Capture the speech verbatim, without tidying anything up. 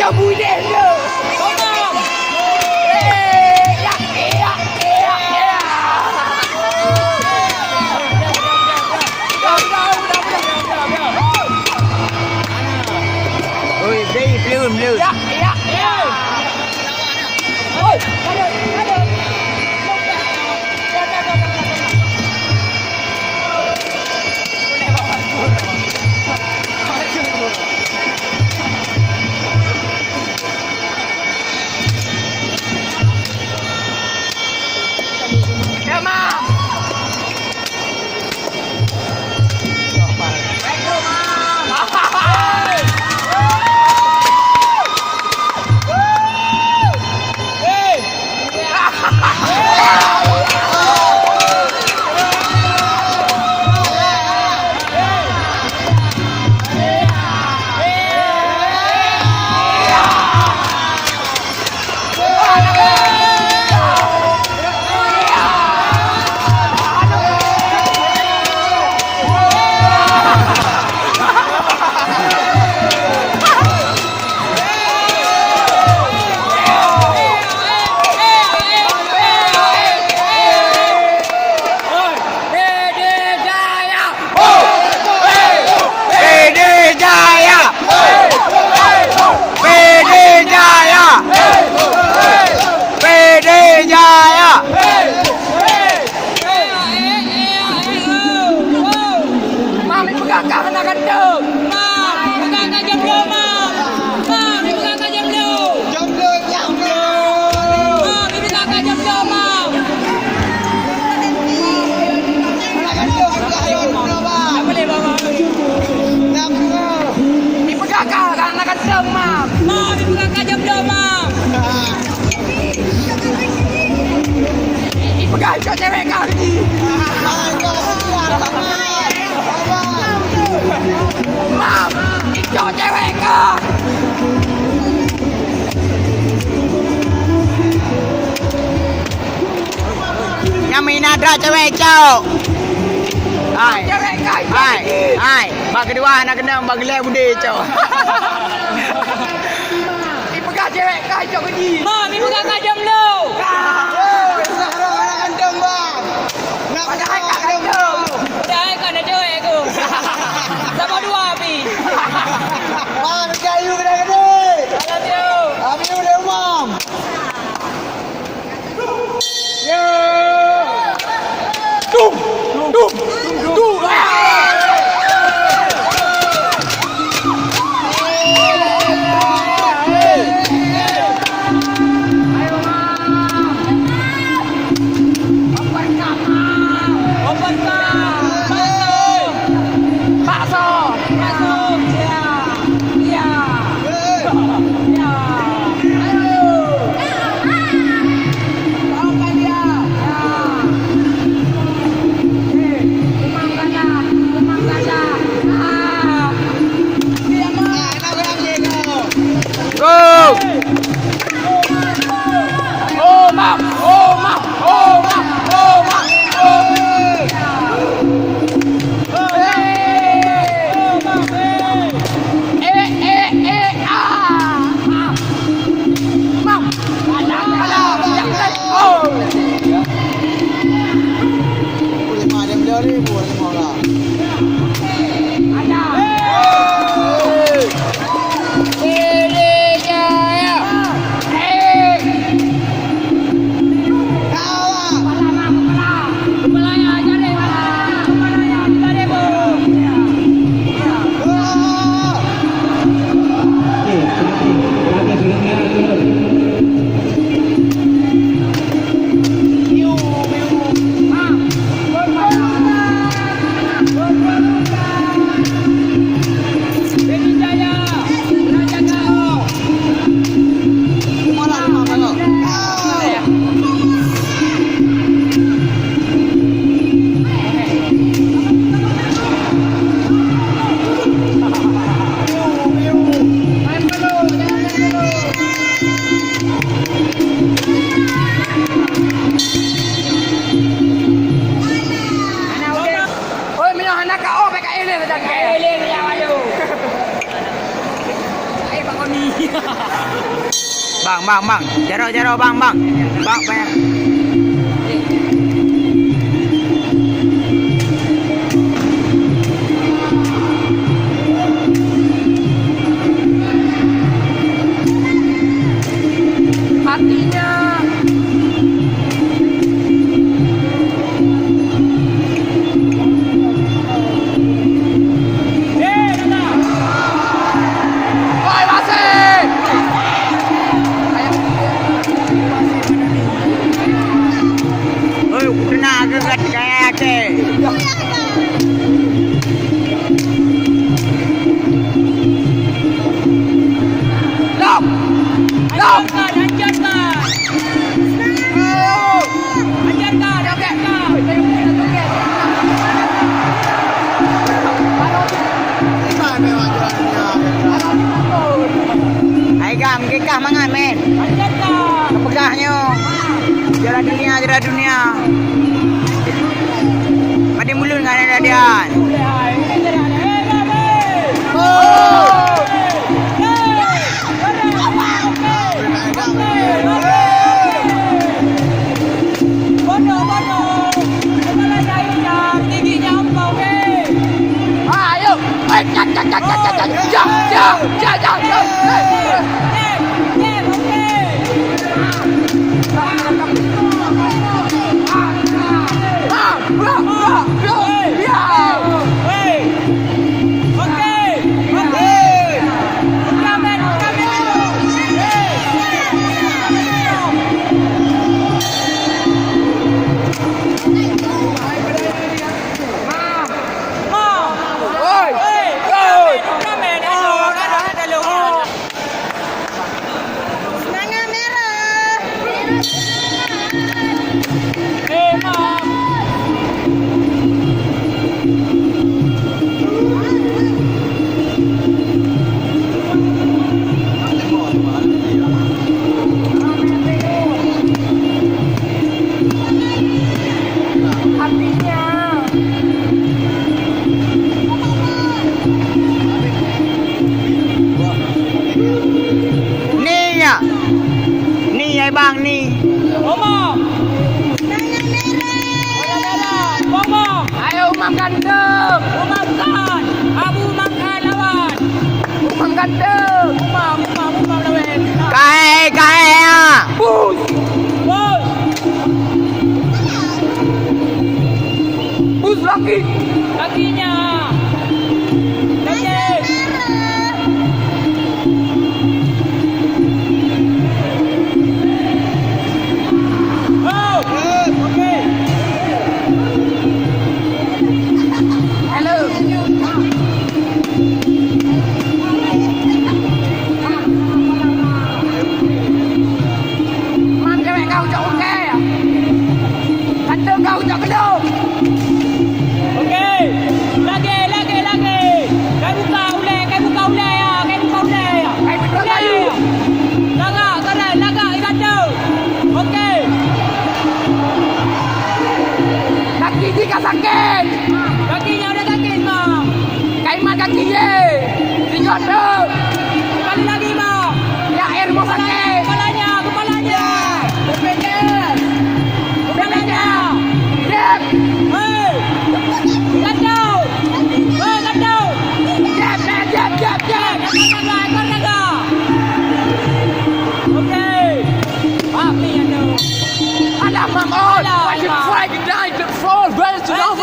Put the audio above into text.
Oi, beli, belum, belum. Pidie Jaya! Pidie Jaya! Pidie Jaya! Mami peugah ka hana ganteng. Mami peugah ka jomblo, Mam. Mami peugah ka jomblo. Jomblo, jomblo. Mami peugah ka jomblo, Mam. Hana ganteng, peugah ka jomblo, Mam. Tak boleh, Mam. Kenapa? Dipeugah ka hana ganteng, Mam. Mami peugah ka jomblo, Mam. Ipeugah icok cewek kah lagi. Mam, icok cewek kah. Nyang mina dra cewek icok. Hai. Cewek kah icok lagi. Hai. Hai. Bak keudua hana keunong, bak keulhèe beudé icok. Ipeugah cewek kah icok keu jih. Mam, ipeugah ka jomblo. Padahai ka ganteng. Padahai ka na cewek ku. Sama dua pi. Wah, meunjadi keunan geude. Alhamdulillah. Alhamdulillah, Mam. Bang, bang, bang. Jaroe, jaroe, bang, bang. Bang, bang. Hatinya. Oi, kena ke kat kaya ke? Lom! Lom! Lancarkan, lancarkan! Lancarkan, lancarkan! Hai, Gam, kikah mangat, men. Lancarkan! Peugah nyoe. Juara dunia, juara dunia. Padum buleuen ngon latihan. Semangat merah! Ni ya. Ni ya bang ni. Umam. Umam. Ayo Umam ganteng. Umam kan. Abu Umam kan lawan. Umam ganteng. Umam, Umam, Umam lawan. Kae, kae ya. Bus. Bus. Bus laki. Lakinya. Laki. Oh, oke. Halo. Mam cewek kau cok ukai. Kandung kau cok kedung. Oke. Lagi, lagi, lagi. Kai buka ulai, kai buka ulai ya, kai buka ulai ya. Kai buka ulai kayu. Lagak, lagak, lagak, lagak. Oke. Kaki jih ka sakét. Kaki nyan udah sakét, Mam. Kai mat kaki ye. Singoh tu. Sekali lagi, Mam. Ya, air mau sakét. Kepalanya, kepalanya. Kepalanya. Jep. Hei. Jatuh. Hei, jatuh. Jep, jep, jep, jep, jep. Ekor naga, ekor naga. Oke. Alah, Mam, oh. Alah, Mam. Why you try to die to fall? Where's the